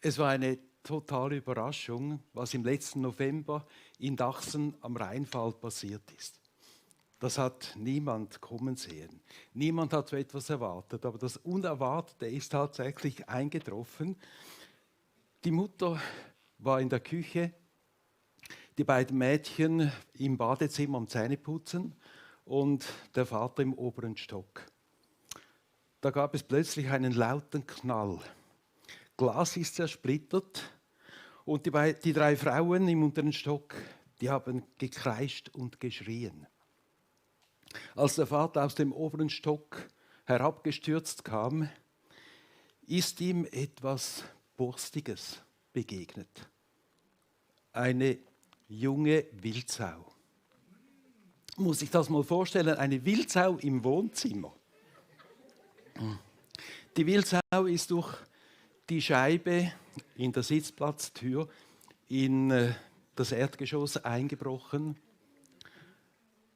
Es war eine totale Überraschung, was im letzten November in Dachsen am Rheinfall passiert ist. Das hat niemand kommen sehen. Niemand hat so etwas erwartet, aber das Unerwartete ist tatsächlich eingetroffen. Die Mutter war in der Küche, die beiden Mädchen im Badezimmer am Zähneputzen und der Vater im oberen Stock. Da gab es plötzlich einen lauten Knall. Glas ist zersplittert und die drei Frauen im unteren Stock, die haben gekreischt und geschrien. Als der Vater aus dem oberen Stock herabgestürzt kam, ist ihm etwas Borstiges begegnet. Eine junge Wildsau. Muss ich das mal vorstellen, eine Wildsau im Wohnzimmer. Die Wildsau ist durch die Scheibe in der Sitzplatztür in das Erdgeschoss eingebrochen,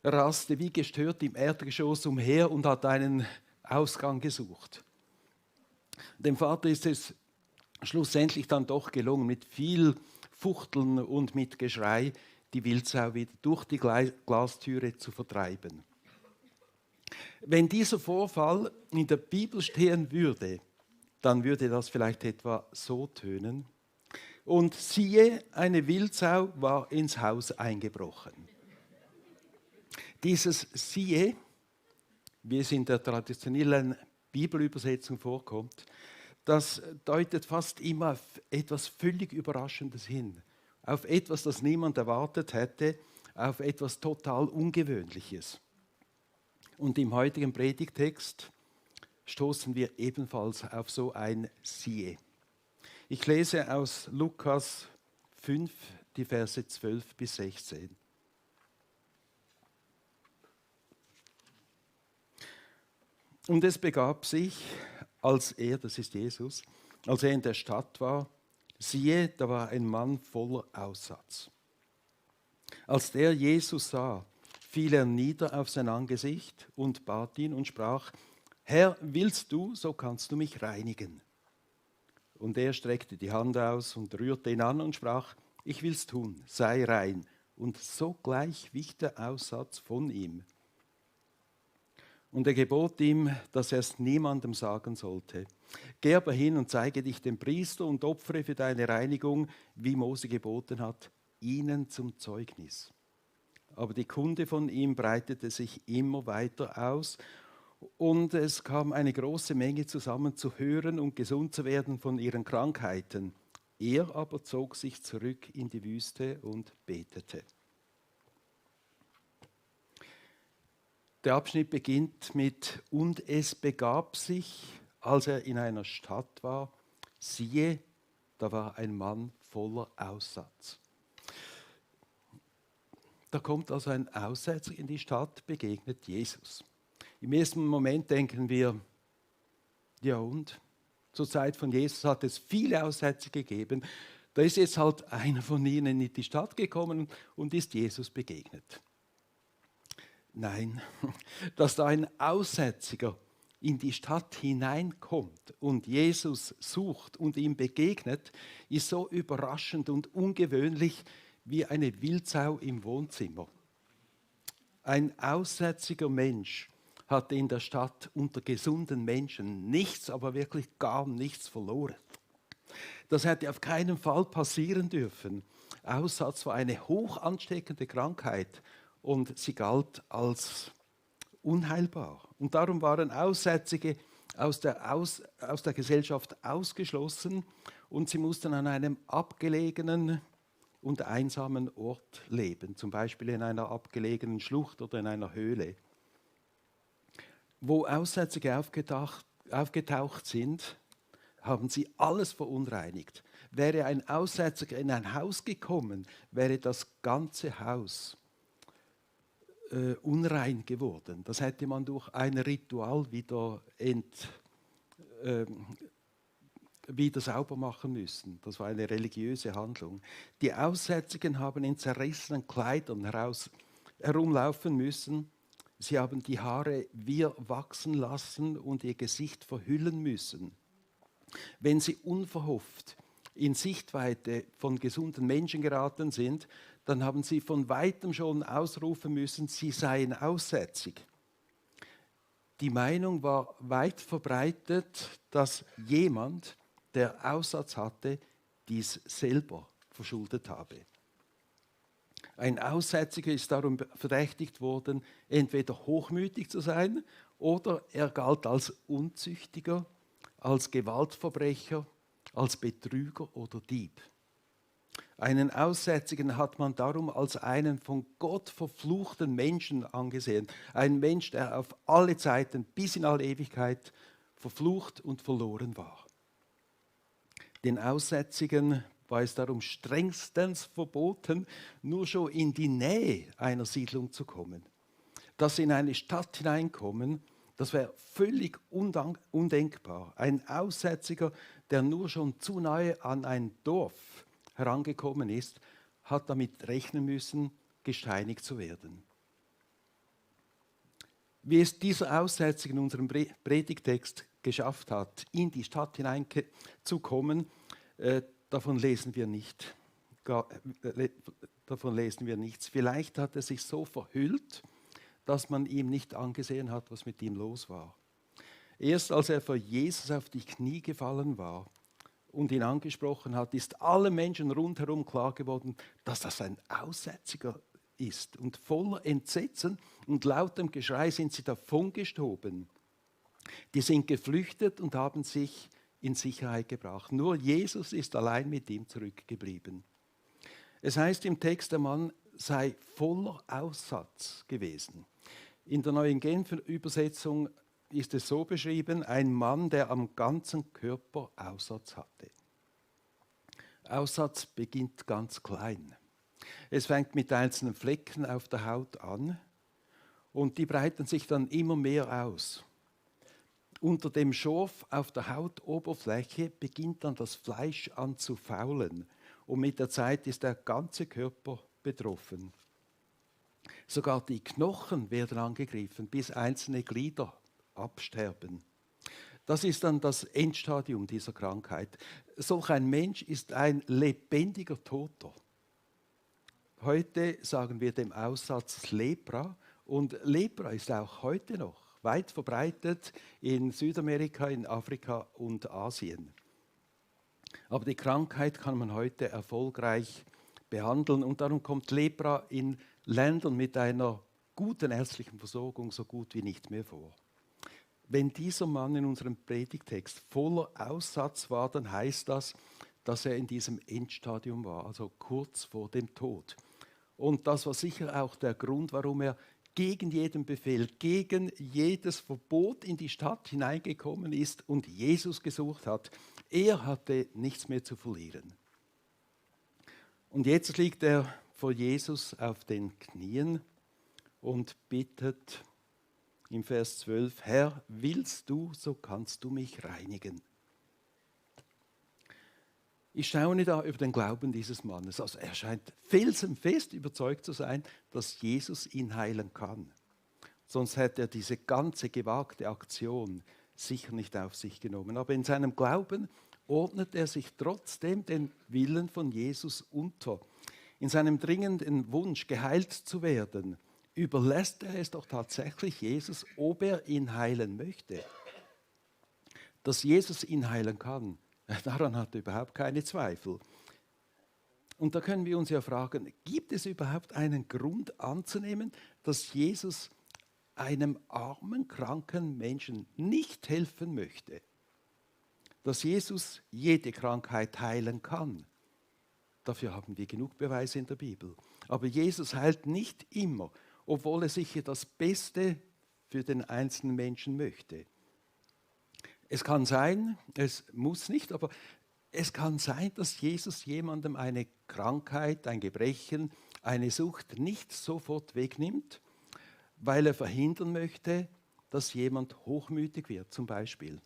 raste wie gestört im Erdgeschoss umher und hat einen Ausgang gesucht. Dem Vater ist es schlussendlich dann doch gelungen, mit viel Fuchteln und mit Geschrei die Wildsau wieder durch die Glastüre zu vertreiben. Wenn dieser Vorfall in der Bibel stehen würde, dann würde das vielleicht etwa so tönen. Und siehe, eine Wildsau war ins Haus eingebrochen. Dieses siehe, wie es in der traditionellen Bibelübersetzung vorkommt, das deutet fast immer auf etwas völlig Überraschendes hin. Auf etwas, das niemand erwartet hätte, auf etwas total Ungewöhnliches. Und im heutigen Predigtext stoßen wir ebenfalls auf so ein Siehe. Ich lese aus Lukas 5, die Verse 12 bis 16. Und es begab sich, als er, das ist Jesus, als er in der Stadt war, siehe, da war ein Mann voller Aussatz. Als der Jesus sah, fiel er nieder auf sein Angesicht und bat ihn und sprach: Herr, willst du, so kannst du mich reinigen. Und er streckte die Hand aus und rührte ihn an und sprach: Ich will's tun, sei rein. Und sogleich wich der Aussatz von ihm. Und er gebot ihm, dass er es niemandem sagen sollte. Geh aber hin und zeige dich dem Priester und opfere für deine Reinigung, wie Mose geboten hat, ihnen zum Zeugnis. Aber die Kunde von ihm breitete sich immer weiter aus und es kam eine große Menge zusammen zu hören und gesund zu werden von ihren Krankheiten. Er aber zog sich zurück in die Wüste und betete. Der Abschnitt beginnt mit: Und es begab sich, als er in einer Stadt war, siehe, da war ein Mann voller Aussatz. Da kommt also ein Aussätziger in die Stadt, begegnet Jesus. Im ersten Moment denken wir, ja und? Zur Zeit von Jesus hat es viele Aussätzige gegeben. Da ist jetzt halt einer von ihnen in die Stadt gekommen und ist Jesus begegnet. Nein, dass da ein Aussätziger in die Stadt hineinkommt und Jesus sucht und ihm begegnet, ist so überraschend und ungewöhnlich wie eine Wildsau im Wohnzimmer. Ein aussätziger Mensch hat in der Stadt unter gesunden Menschen nichts, aber wirklich gar nichts verloren. Das hätte auf keinen Fall passieren dürfen. Aussatz war eine hoch ansteckende Krankheit und sie galt als unheilbar. Und darum waren Aussätzige aus der Gesellschaft ausgeschlossen und sie mussten an einem abgelegenen und einsamen Ort leben, zum Beispiel in einer abgelegenen Schlucht oder in einer Höhle. Wo Aussätzige aufgetaucht sind, haben sie alles verunreinigt. Wäre ein Aussätziger in ein Haus gekommen, wäre das ganze Haus unrein geworden. Das hätte man durch ein Ritual wieder sauber machen müssen. Das war eine religiöse Handlung. Die Aussätzigen haben in zerrissenen Kleidern herumlaufen müssen. Sie haben die Haare wirr wachsen lassen und ihr Gesicht verhüllen müssen. Wenn sie unverhofft in Sichtweite von gesunden Menschen geraten sind, dann haben sie von weitem schon ausrufen müssen, sie seien aussätzig. Die Meinung war weit verbreitet, dass jemand, der Aussatz hatte, dies selber verschuldet habe. Ein Aussätziger ist darum verdächtigt worden, entweder hochmütig zu sein oder er galt als Unzüchtiger, als Gewaltverbrecher, als Betrüger oder Dieb. Einen Aussätzigen hat man darum als einen von Gott verfluchten Menschen angesehen. Ein Mensch, der auf alle Zeiten bis in alle Ewigkeit verflucht und verloren war. Den Aussätzigen war es darum strengstens verboten, nur schon in die Nähe einer Siedlung zu kommen. Dass sie in eine Stadt hineinkommen, das wäre völlig undenkbar. Ein Aussätziger, der nur schon zu nahe an ein Dorf herangekommen ist, hat damit rechnen müssen, gesteinigt zu werden. Wie es dieser Aussätzige in unserem Predigtext geschafft hat, in die Stadt hineinzukommen, davon lesen wir nicht. Davon lesen wir nichts. Vielleicht hat er sich so verhüllt, dass man ihm nicht angesehen hat, was mit ihm los war. Erst als er vor Jesus auf die Knie gefallen war und ihn angesprochen hat, ist allen Menschen rundherum klar geworden, dass das ein Aussätziger ist. Und voller Entsetzen und lautem Geschrei sind sie davongestoben. Die sind geflüchtet und haben sich in Sicherheit gebracht. Nur Jesus ist allein mit ihm zurückgeblieben. Es heißt im Text, der Mann sei voller Aussatz gewesen. In der neuen Genfer Übersetzung ist es so beschrieben, ein Mann, der am ganzen Körper Aussatz hatte. Aussatz beginnt ganz klein. Es fängt mit einzelnen Flecken auf der Haut an und die breiten sich dann immer mehr aus. Unter dem Schorf auf der Hautoberfläche beginnt dann das Fleisch an zu faulen und mit der Zeit ist der ganze Körper betroffen. Sogar die Knochen werden angegriffen, bis einzelne Glieder absterben. Das ist dann das Endstadium dieser Krankheit. Solch ein Mensch ist ein lebendiger Toter. Heute sagen wir dem Aussatz Lepra und Lepra ist auch heute noch weit verbreitet in Südamerika, in Afrika und Asien. Aber die Krankheit kann man heute erfolgreich behandeln und darum kommt Lepra in Ländern mit einer guten ärztlichen Versorgung so gut wie nicht mehr vor. Wenn dieser Mann in unserem Predigtext voller Aussatz war, dann heißt das, dass er in diesem Endstadium war, also kurz vor dem Tod. Und das war sicher auch der Grund, warum er gegen jeden Befehl, gegen jedes Verbot in die Stadt hineingekommen ist und Jesus gesucht hat. Er hatte nichts mehr zu verlieren. Und jetzt liegt er vor Jesus auf den Knien und bittet im Vers 12, Herr, willst du, so kannst du mich reinigen. Ich staune da über den Glauben dieses Mannes. Also er scheint felsenfest überzeugt zu sein, dass Jesus ihn heilen kann. Sonst hätte er diese ganze gewagte Aktion sicher nicht auf sich genommen. Aber in seinem Glauben ordnet er sich trotzdem den Willen von Jesus unter. In seinem dringenden Wunsch, geheilt zu werden, überlässt er es doch tatsächlich Jesus, ob er ihn heilen möchte. Dass Jesus ihn heilen kann, daran hat er überhaupt keine Zweifel. Und da können wir uns ja fragen, gibt es überhaupt einen Grund anzunehmen, dass Jesus einem armen, kranken Menschen nicht helfen möchte? Dass Jesus jede Krankheit heilen kann? Dafür haben wir genug Beweise in der Bibel. Aber Jesus heilt nicht immer, obwohl er sicher das Beste für den einzelnen Menschen möchte. Es kann sein, es muss nicht, aber es kann sein, dass Jesus jemandem eine Krankheit, ein Gebrechen, eine Sucht nicht sofort wegnimmt, weil er verhindern möchte, dass jemand hochmütig wird, zum Beispiel.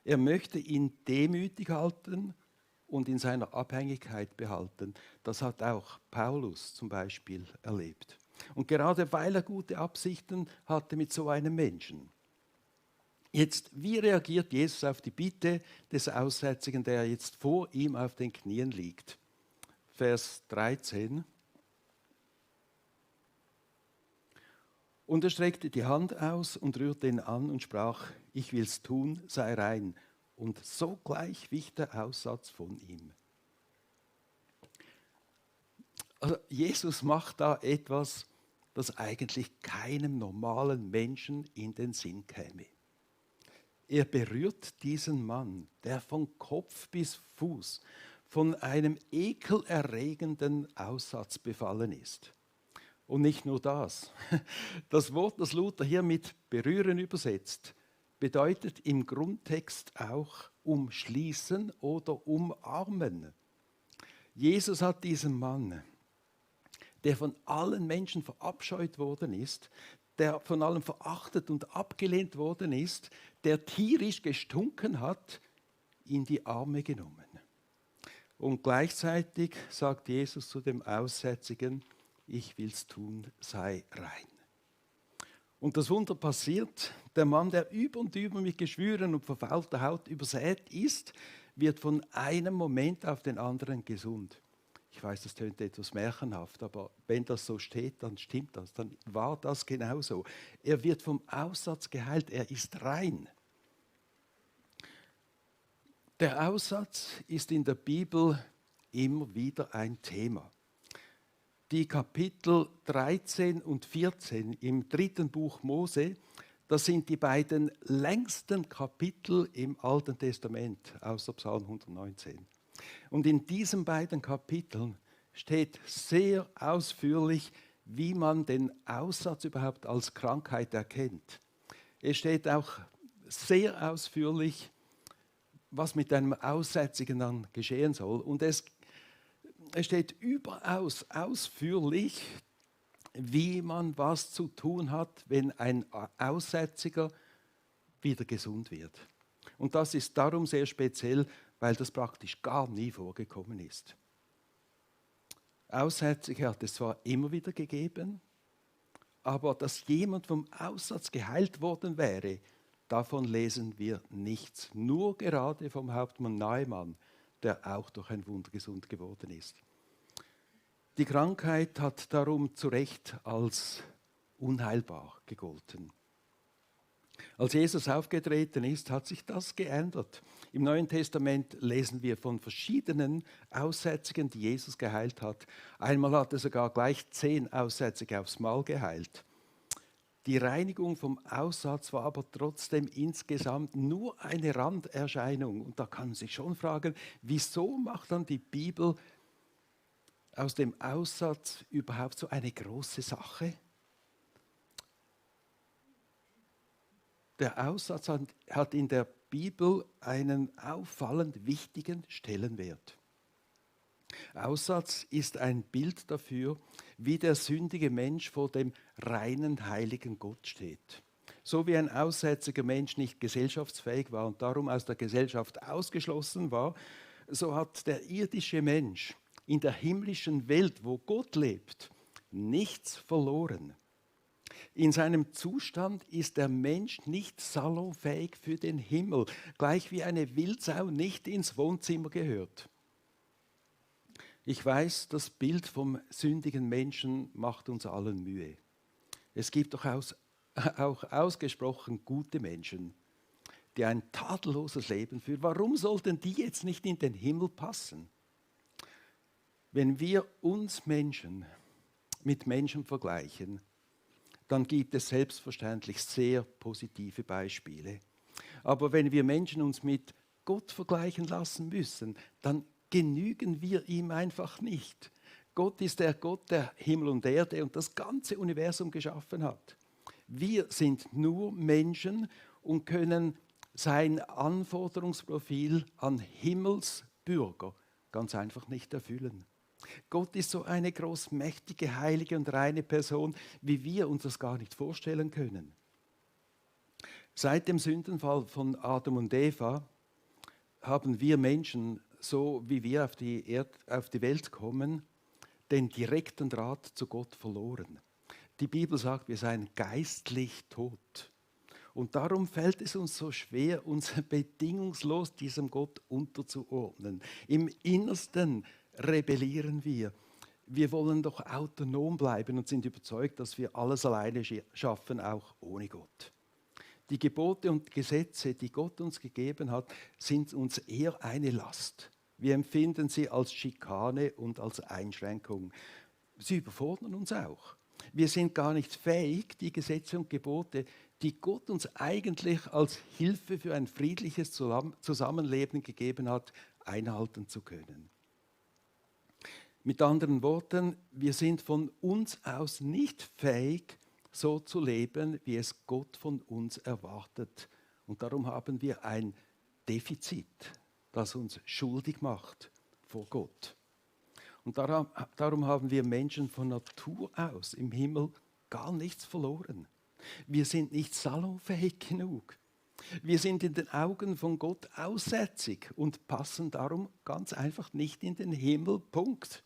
Er möchte ihn demütig halten und in seiner Abhängigkeit behalten. Das hat auch Paulus zum Beispiel erlebt. Und gerade weil er gute Absichten hatte mit so einem Menschen. Jetzt, wie reagiert Jesus auf die Bitte des Aussätzigen, der jetzt vor ihm auf den Knien liegt? Vers 13. Und er streckte die Hand aus und rührte ihn an und sprach, ich will's tun, sei rein. Und sogleich wich der Aussatz von ihm. Also Jesus macht da etwas, das eigentlich keinem normalen Menschen in den Sinn käme. Er berührt diesen Mann, der von Kopf bis Fuß von einem ekelerregenden Aussatz befallen ist. Und nicht nur das. Das Wort, das Luther hier mit berühren übersetzt, bedeutet im Grundtext auch umschließen oder umarmen. Jesus hat diesen Mann, der von allen Menschen verabscheut worden ist, der von allem verachtet und abgelehnt worden ist, der tierisch gestunken hat, in die Arme genommen. Und gleichzeitig sagt Jesus zu dem Aussätzigen, ich will's tun, sei rein. Und das Wunder passiert, der Mann, der über und über mit Geschwüren und verfaulter Haut übersät ist, wird von einem Moment auf den anderen gesund. Ich weiß, das tönt etwas märchenhaft, aber wenn das so steht, dann stimmt das, dann war das genauso. Er wird vom Aussatz geheilt, er ist rein. Der Aussatz ist in der Bibel immer wieder ein Thema. Die Kapitel 13 und 14 im 3. Buch Mose, das sind die beiden längsten Kapitel im Alten Testament, außer Psalm 119. Und in diesen beiden Kapiteln steht sehr ausführlich, wie man den Aussatz überhaupt als Krankheit erkennt. Es steht auch sehr ausführlich, was mit einem Aussätzigen dann geschehen soll. Und es steht überaus ausführlich, wie man was zu tun hat, wenn ein Aussätziger wieder gesund wird. Und das ist darum sehr speziell, weil das praktisch gar nie vorgekommen ist. Aussätzige hat es zwar immer wieder gegeben, aber dass jemand vom Aussatz geheilt worden wäre, davon lesen wir nichts. Nur gerade vom Hauptmann Naaman, der auch durch ein Wunder gesund geworden ist. Die Krankheit hat darum zu Recht als unheilbar gegolten. Als Jesus aufgetreten ist, hat sich das geändert. Im Neuen Testament lesen wir von verschiedenen Aussätzigen, die Jesus geheilt hat. Einmal hat er sogar gleich 10 Aussätzige aufs Mal geheilt. Die Reinigung vom Aussatz war aber trotzdem insgesamt nur eine Randerscheinung. Und da kann man sich schon fragen, wieso macht dann die Bibel aus dem Aussatz überhaupt so eine große Sache? Der Aussatz hat in der Bibel einen auffallend wichtigen Stellenwert. Aussatz ist ein Bild dafür, wie der sündige Mensch vor dem reinen, heiligen Gott steht. So wie ein aussätziger Mensch nicht gesellschaftsfähig war und darum aus der Gesellschaft ausgeschlossen war, so hat der irdische Mensch in der himmlischen Welt, wo Gott lebt, nichts verloren. In seinem Zustand ist der Mensch nicht salonfähig für den Himmel, gleich wie eine Wildsau nicht ins Wohnzimmer gehört. Ich weiß, das Bild vom sündigen Menschen macht uns allen Mühe. Es gibt doch auch ausgesprochen gute Menschen, die ein tadelloses Leben führen. Warum sollten die jetzt nicht in den Himmel passen? Wenn wir uns Menschen mit Menschen vergleichen, dann gibt es selbstverständlich sehr positive Beispiele. Aber wenn wir Menschen uns mit Gott vergleichen lassen müssen, dann genügen wir ihm einfach nicht. Gott ist der Gott, der Himmel und Erde und das ganze Universum geschaffen hat. Wir sind nur Menschen und können sein Anforderungsprofil an Himmelsbürger ganz einfach nicht erfüllen. Gott ist so eine großmächtige, heilige und reine Person, wie wir uns das gar nicht vorstellen können. Seit dem Sündenfall von Adam und Eva haben wir Menschen, so wie wir auf die Welt kommen, den direkten Draht zu Gott verloren. Die Bibel sagt, wir seien geistlich tot. Und darum fällt es uns so schwer, uns bedingungslos diesem Gott unterzuordnen. Im Innersten rebellieren wir. Wir wollen doch autonom bleiben und sind überzeugt, dass wir alles alleine schaffen, auch ohne Gott. Die Gebote und Gesetze, die Gott uns gegeben hat, sind uns eher eine Last. Wir empfinden sie als Schikane und als Einschränkung. Sie überfordern uns auch. Wir sind gar nicht fähig, die Gesetze und Gebote, die Gott uns eigentlich als Hilfe für ein friedliches Zusammenleben gegeben hat, einhalten zu können. Mit anderen Worten, wir sind von uns aus nicht fähig, so zu leben, wie es Gott von uns erwartet. Und darum haben wir ein Defizit, das uns schuldig macht vor Gott. Und darum haben wir Menschen von Natur aus im Himmel gar nichts verloren. Wir sind nicht salonfähig genug. Wir sind in den Augen von Gott aussätzig und passen darum ganz einfach nicht in den Himmel. Punkt.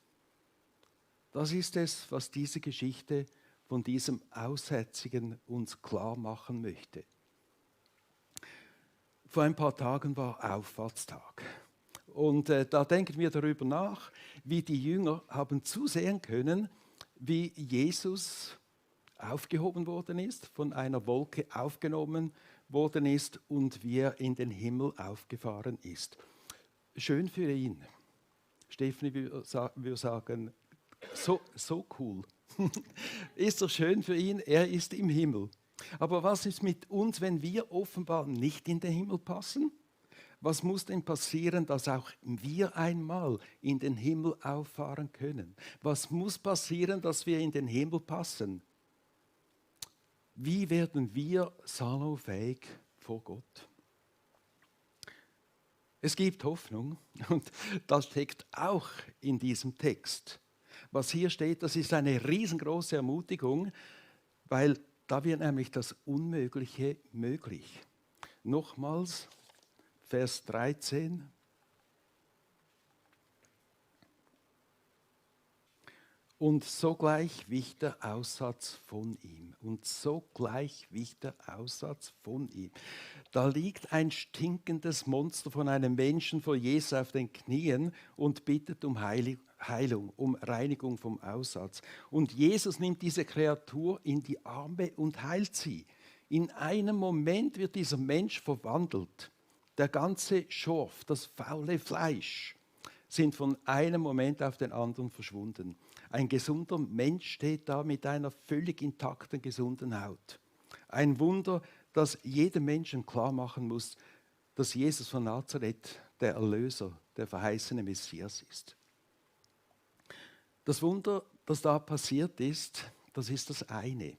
Das ist es, was diese Geschichte von diesem Aussätzigen uns klar machen möchte. Vor ein paar Tagen war Auffahrtstag. Und da denken wir darüber nach, wie die Jünger haben zusehen können, wie Jesus aufgehoben worden ist, von einer Wolke aufgenommen worden ist und wie er in den Himmel aufgefahren ist. Schön für ihn. Stephanie würde sagen, so cool. Ist doch schön für ihn, er ist im Himmel. Aber was ist mit uns, wenn wir offenbar nicht in den Himmel passen? Was muss denn passieren, dass auch wir einmal in den Himmel auffahren können? Was muss passieren, dass wir in den Himmel passen? Wie werden wir salonfähig vor Gott? Es gibt Hoffnung und das steckt auch in diesem Text. Was hier steht, das ist eine riesengroße Ermutigung, weil da wird nämlich das Unmögliche möglich. Nochmals, Vers 13. Und sogleich wich der Aussatz von ihm. Und sogleich wich der Aussatz von ihm. Da liegt ein stinkendes Monster von einem Menschen vor Jesus auf den Knien und bittet um Heilung, um Reinigung vom Aussatz. Und Jesus nimmt diese Kreatur in die Arme und heilt sie. In einem Moment wird dieser Mensch verwandelt. Der ganze Schorf, das faule Fleisch, sind von einem Moment auf den anderen verschwunden. Ein gesunder Mensch steht da mit einer völlig intakten, gesunden Haut. Ein Wunder, das jedem Menschen klar machen muss, dass Jesus von Nazareth der Erlöser, der verheißene Messias ist. Das Wunder, das da passiert ist, das ist das eine.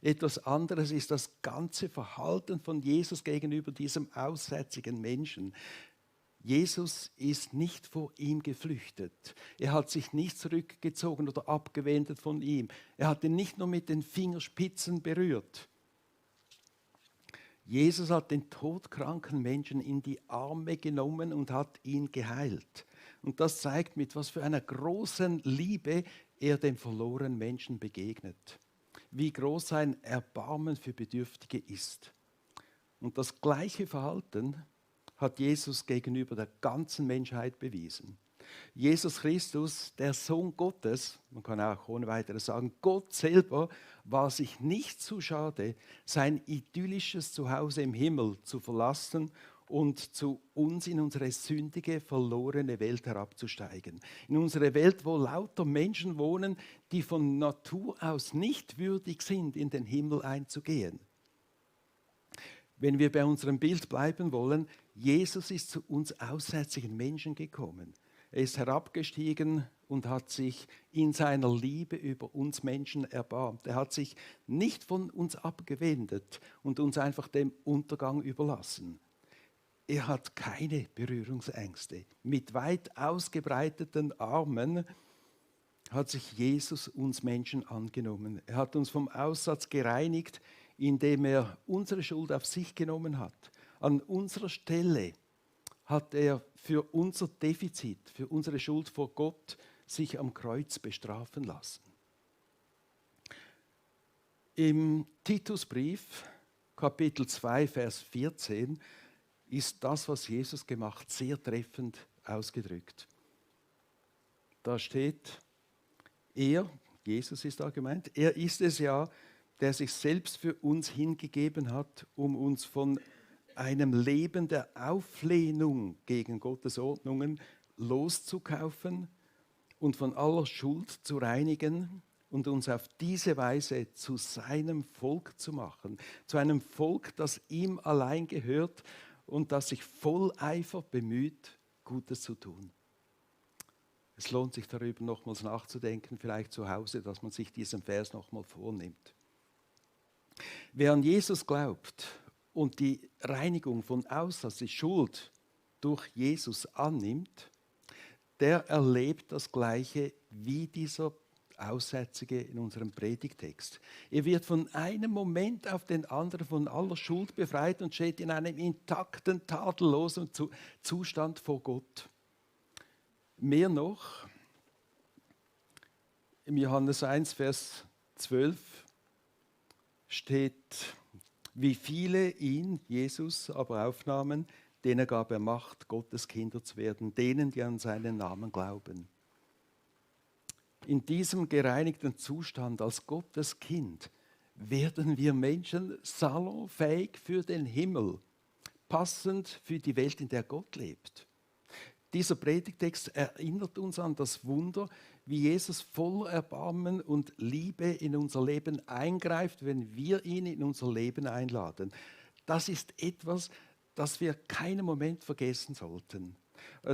Etwas anderes ist das ganze Verhalten von Jesus gegenüber diesem aussätzigen Menschen. Jesus ist nicht vor ihm geflüchtet. Er hat sich nicht zurückgezogen oder abgewendet von ihm. Er hat ihn nicht nur mit den Fingerspitzen berührt. Jesus hat den todkranken Menschen in die Arme genommen und hat ihn geheilt. Und das zeigt, mit was für einer großen Liebe er dem verlorenen Menschen begegnet. Wie groß sein Erbarmen für Bedürftige ist. Und das gleiche Verhalten hat Jesus gegenüber der ganzen Menschheit bewiesen. Jesus Christus, der Sohn Gottes, man kann auch ohne weiteres sagen, Gott selber war sich nicht zu schade, sein idyllisches Zuhause im Himmel zu verlassen und zu uns in unsere sündige, verlorene Welt herabzusteigen. In unsere Welt, wo lauter Menschen wohnen, die von Natur aus nicht würdig sind, in den Himmel einzugehen. Wenn wir bei unserem Bild bleiben wollen, Jesus ist zu uns aussätzigen Menschen gekommen. Er ist herabgestiegen und hat sich in seiner Liebe über uns Menschen erbarmt. Er hat sich nicht von uns abgewendet und uns einfach dem Untergang überlassen. Er hat keine Berührungsängste. Mit weit ausgebreiteten Armen hat sich Jesus uns Menschen angenommen. Er hat uns vom Aussatz gereinigt, indem er unsere Schuld auf sich genommen hat. An unserer Stelle hat er für unser Defizit, für unsere Schuld vor Gott sich am Kreuz bestrafen lassen. Im Titusbrief, Kapitel 2, Vers 14, ist das, was Jesus gemacht, sehr treffend ausgedrückt. Da steht, Jesus ist da gemeint, er ist es ja, der sich selbst für uns hingegeben hat, um uns von einem Leben der Auflehnung gegen Gottes Ordnungen loszukaufen und von aller Schuld zu reinigen und uns auf diese Weise zu seinem Volk zu machen, zu einem Volk, das ihm allein gehört und das sich voll Eifer bemüht, Gutes zu tun. Es lohnt sich darüber nochmals nachzudenken, vielleicht zu Hause, dass man sich diesen Vers nochmal vornimmt. Wer an Jesus glaubt und die Reinigung von Aussatz, die Schuld durch Jesus annimmt, der erlebt das Gleiche wie dieser Aussätzige in unserem Predigtext. Er wird von einem Moment auf den anderen von aller Schuld befreit und steht in einem intakten, tadellosen Zustand vor Gott. Mehr noch, im Johannes 1, Vers 12 steht, wie viele ihn, Jesus, aber aufnahmen, denen gab er Macht, Gottes Kinder zu werden, denen, die an seinen Namen glauben. In diesem gereinigten Zustand als Gottes Kind werden wir Menschen salonfähig für den Himmel, passend für die Welt, in der Gott lebt. Dieser Predigtext erinnert uns an das Wunder, wie Jesus voller Erbarmen und Liebe in unser Leben eingreift, wenn wir ihn in unser Leben einladen. Das ist etwas, das wir keinen Moment vergessen sollten,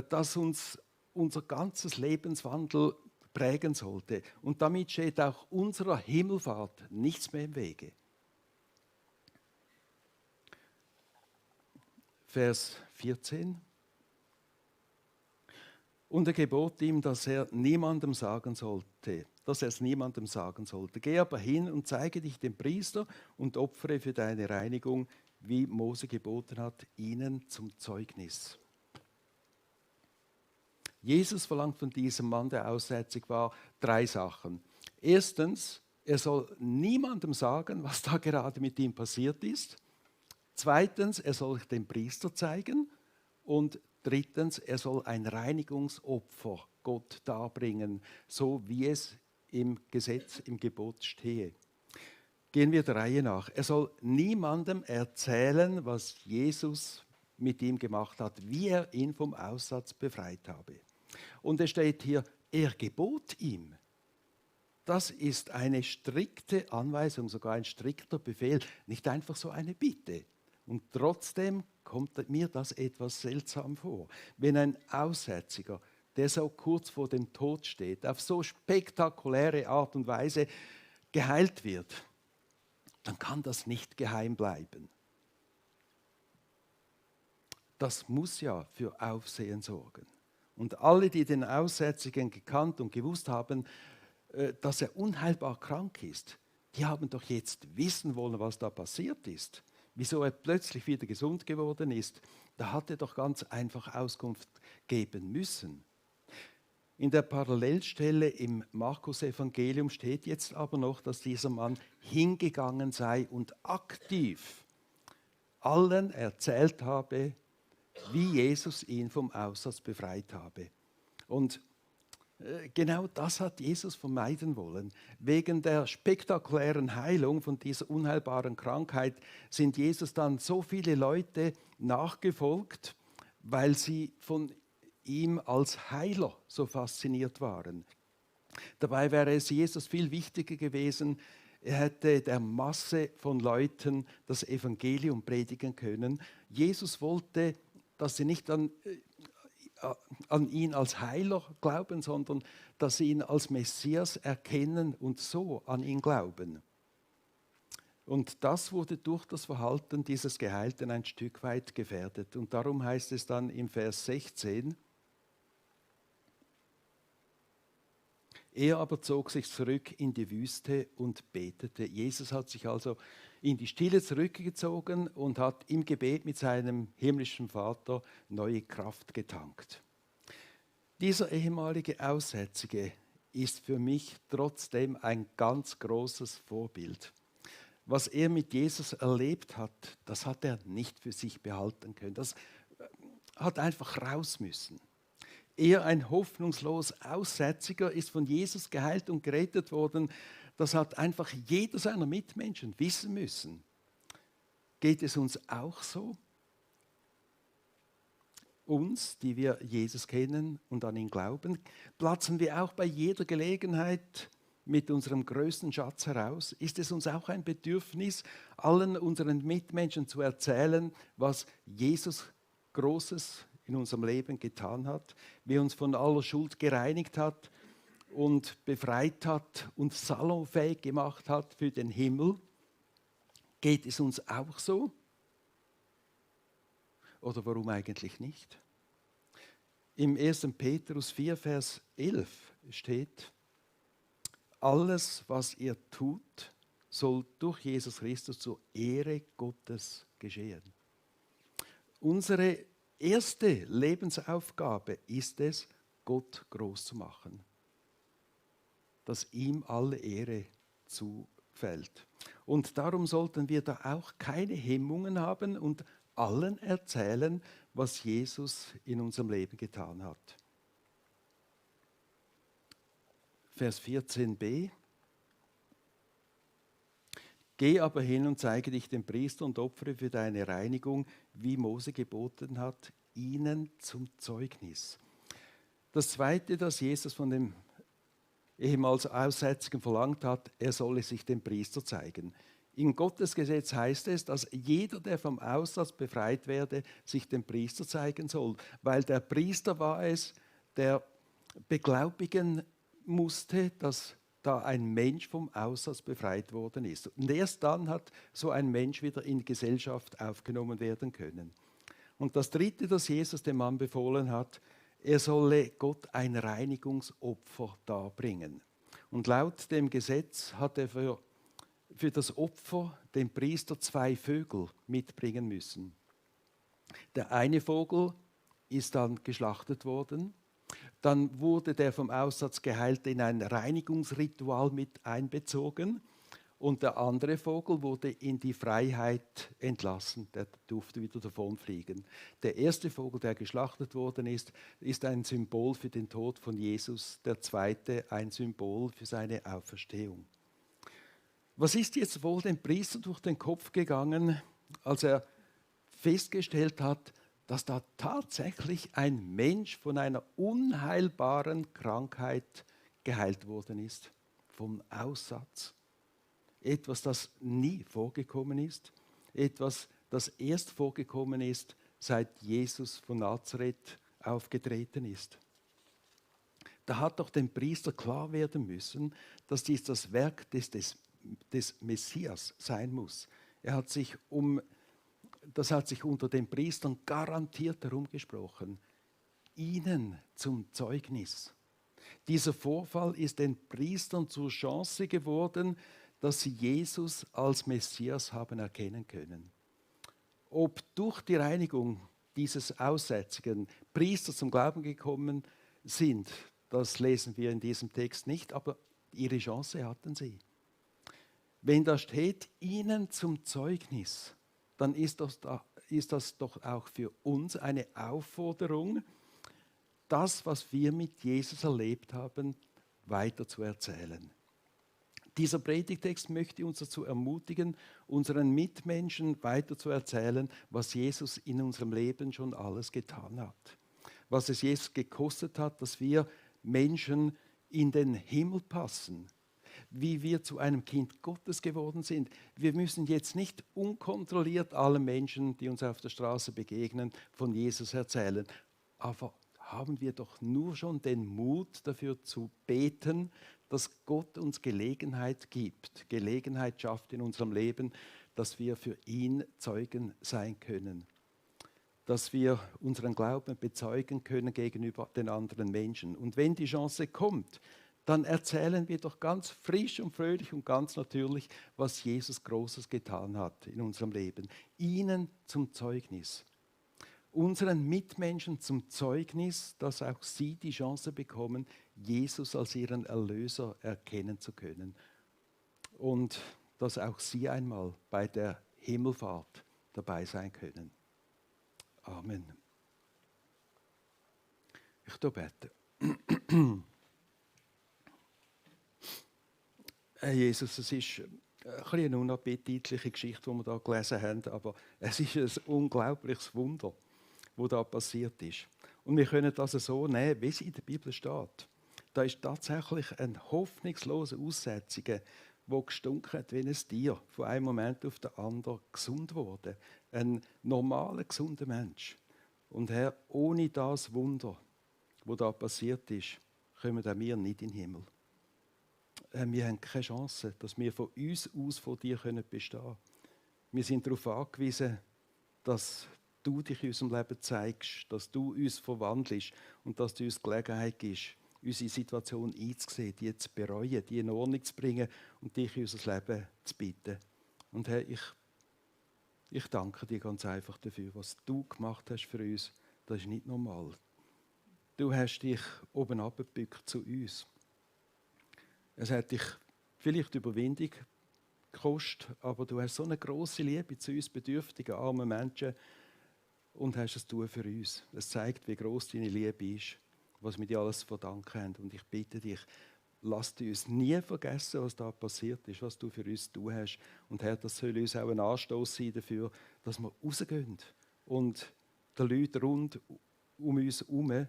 das uns unser ganzes Lebenswandel prägen sollte. Und damit steht auch unserer Himmelfahrt nichts mehr im Wege. Vers 14. Und er gebot ihm, dass er es niemandem sagen sollte. Geh aber hin und zeige dich dem Priester und opfere für deine Reinigung, wie Mose geboten hat, ihnen zum Zeugnis. Jesus verlangt von diesem Mann, der aussätzig war, 3 Sachen. Erstens, er soll niemandem sagen, was da gerade mit ihm passiert ist. Zweitens, er soll sich dem Priester zeigen. Und drittens, er soll ein Reinigungsopfer Gott darbringen, so wie es im Gesetz, im Gebot stehe. Gehen wir der Reihe nach. Er soll niemandem erzählen, was Jesus mit ihm gemacht hat, wie er ihn vom Aussatz befreit habe. Und es steht hier, er gebot ihm. Das ist eine strikte Anweisung, sogar ein strikter Befehl, nicht einfach so eine Bitte. Und trotzdem kommt mir das etwas seltsam vor. Wenn ein Aussätziger, der so kurz vor dem Tod steht, auf so spektakuläre Art und Weise geheilt wird, dann kann das nicht geheim bleiben. Das muss ja für Aufsehen sorgen. Und alle, die den Aussätzigen gekannt und gewusst haben, dass er unheilbar krank ist, die haben doch jetzt wissen wollen, was da passiert ist. Wieso er plötzlich wieder gesund geworden ist, da hat er doch ganz einfach Auskunft geben müssen. In der Parallelstelle im Markus-Evangelium steht jetzt aber noch, dass dieser Mann hingegangen sei und aktiv allen erzählt habe, wie Jesus ihn vom Aussatz befreit habe. Und genau das hat Jesus vermeiden wollen. Wegen der spektakulären Heilung von dieser unheilbaren Krankheit sind Jesus dann so viele Leute nachgefolgt, weil sie von ihm als Heiler so fasziniert waren. Dabei wäre es Jesus viel wichtiger gewesen, er hätte der Masse von Leuten das Evangelium predigen können. Jesus wollte, dass sie nicht an ihn als Heiler glauben, sondern dass sie ihn als Messias erkennen und so an ihn glauben. Und das wurde durch das Verhalten dieses Geheilten ein Stück weit gefährdet. Und darum heißt es dann im Vers 16, er aber zog sich zurück in die Wüste und betete. Jesus hat sich also in die Stille zurückgezogen und hat im Gebet mit seinem himmlischen Vater neue Kraft getankt. Dieser ehemalige Aussätzige ist für mich trotzdem ein ganz großes Vorbild, was er mit Jesus erlebt hat, das hat er nicht für sich behalten können. Das hat einfach raus müssen. Er, ein hoffnungslos Aussätziger, ist von Jesus geheilt und gerettet worden. Das hat einfach jeder seiner Mitmenschen wissen müssen. Geht es uns auch so? Uns, die wir Jesus kennen und an ihn glauben, platzen wir auch bei jeder Gelegenheit mit unserem größten Schatz heraus? Ist es uns auch ein Bedürfnis, allen unseren Mitmenschen zu erzählen, was Jesus Großes in unserem Leben getan hat, wie er uns von aller Schuld gereinigt hat und befreit hat und salonfähig gemacht hat für den Himmel? Geht es uns auch so? Oder warum eigentlich nicht? Im 1. Petrus 4, Vers 11 steht: Alles, was ihr tut, soll durch Jesus Christus zur Ehre Gottes geschehen. Unsere erste Lebensaufgabe ist es, Gott groß zu machen, dass ihm alle Ehre zufällt. Und darum sollten wir da auch keine Hemmungen haben und allen erzählen, was Jesus in unserem Leben getan hat. Vers 14b. Geh aber hin und zeige dich dem Priester und opfere für deine Reinigung, wie Mose geboten hat, ihnen zum Zeugnis. Das Zweite, das Jesus von dem ehemals Aussätzigen verlangt hat, er solle sich dem Priester zeigen. In Gottes Gesetz heißt es, dass jeder, der vom Aussatz befreit werde, sich dem Priester zeigen soll, weil der Priester war es, der beglaubigen musste, dass da ein Mensch vom Aussatz befreit worden ist. Und erst dann hat so ein Mensch wieder in die Gesellschaft aufgenommen werden können. Und das Dritte, das Jesus dem Mann befohlen hat, er solle Gott ein Reinigungsopfer darbringen. Und laut dem Gesetz hat er für das Opfer dem Priester 2 Vögel mitbringen müssen. Der eine Vogel ist dann geschlachtet worden. Dann wurde der vom Aussatz Geheilte in ein Reinigungsritual mit einbezogen. Und der andere Vogel wurde in die Freiheit entlassen, der durfte wieder davonfliegen. Der erste Vogel, der geschlachtet worden ist, ist ein Symbol für den Tod von Jesus, der zweite ein Symbol für seine Auferstehung. Was ist jetzt wohl dem Priester durch den Kopf gegangen, als er festgestellt hat, dass da tatsächlich ein Mensch von einer unheilbaren Krankheit geheilt worden ist, vom Aussatz? Etwas, das nie vorgekommen ist, etwas, das erst vorgekommen ist, seit Jesus von Nazareth aufgetreten ist. Da hat doch dem Priester klar werden müssen, dass dies das Werk des Messias sein muss. Das hat sich unter den Priestern garantiert herumgesprochen. Ihnen zum Zeugnis. Dieser Vorfall ist den Priestern zur Chance geworden, dass sie Jesus als Messias haben erkennen können. Ob durch die Reinigung dieses aussätzigen Priester zum Glauben gekommen sind, das lesen wir in diesem Text nicht, aber ihre Chance hatten sie. Wenn da steht, ihnen zum Zeugnis, dann ist das doch auch für uns eine Aufforderung, das, was wir mit Jesus erlebt haben, weiter zu erzählen. Dieser Predigtext möchte uns dazu ermutigen, unseren Mitmenschen weiter zu erzählen, was Jesus in unserem Leben schon alles getan hat. Was es Jesus gekostet hat, dass wir Menschen in den Himmel passen. Wie wir zu einem Kind Gottes geworden sind. Wir müssen jetzt nicht unkontrolliert allen Menschen, die uns auf der Straße begegnen, von Jesus erzählen. Aber haben wir doch nur schon den Mut dafür zu beten, dass Gott uns Gelegenheit gibt, Gelegenheit schafft in unserem Leben, dass wir für ihn Zeugen sein können. Dass wir unseren Glauben bezeugen können gegenüber den anderen Menschen. Und wenn die Chance kommt, dann erzählen wir doch ganz frisch und fröhlich und ganz natürlich, was Jesus Großes getan hat in unserem Leben. Ihnen zum Zeugnis. Unseren Mitmenschen zum Zeugnis, dass auch sie die Chance bekommen, Jesus als ihren Erlöser erkennen zu können. Und dass auch sie einmal bei der Himmelfahrt dabei sein können. Amen. Ich bete. Herr Jesus, es ist eine unappetitliche Geschichte, die wir da gelesen haben, aber es ist ein unglaubliches Wunder, das da passiert ist. Und wir können das so nehmen, wie es in der Bibel steht. Da ist tatsächlich ein hoffnungsloser Aussätziger, der gestunken hat wie ein Tier, von einem Moment auf den anderen gesund wurde. Ein normaler, gesunder Mensch. Und Herr, ohne das Wunder, das da passiert ist, kommen auch wir nicht in den Himmel. Wir haben keine Chance, dass wir von uns aus von dir bestehen können. Wir sind darauf angewiesen, dass du dich in unserem Leben zeigst, dass du uns verwandelst und dass du uns Gelegenheit gibst, unsere Situation einzusehen, die zu bereuen, die in Ordnung zu bringen und dich in unser Leben zu bitten. Und Herr, ich danke dir ganz einfach dafür, was du gemacht hast für uns. Das ist nicht normal. Du hast dich oben abgebückt zu uns. Es hat dich vielleicht Überwindung gekostet, aber du hast so eine grosse Liebe zu uns bedürftigen, armen Menschen und hast es tun für uns. Es zeigt, wie gross deine Liebe ist, was wir dir alles zu verdanken haben. Und ich bitte dich, lass uns nie vergessen, was da passiert ist, was du für uns zu tun hast. Und Herr, das soll uns auch ein Anstoß sein dafür, dass wir rausgehen und den Leuten rund um uns herum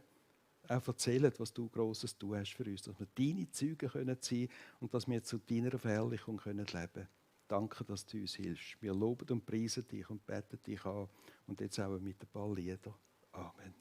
auch erzählen, was du Grosses tun hast für uns, dass wir deine Zeugen sein können und dass wir zu deiner Verherrlichung leben können. Danke, dass du uns hilfst. Wir loben und preisen dich und beten dich an und jetzt auch mit ein paar Liedern. Amen.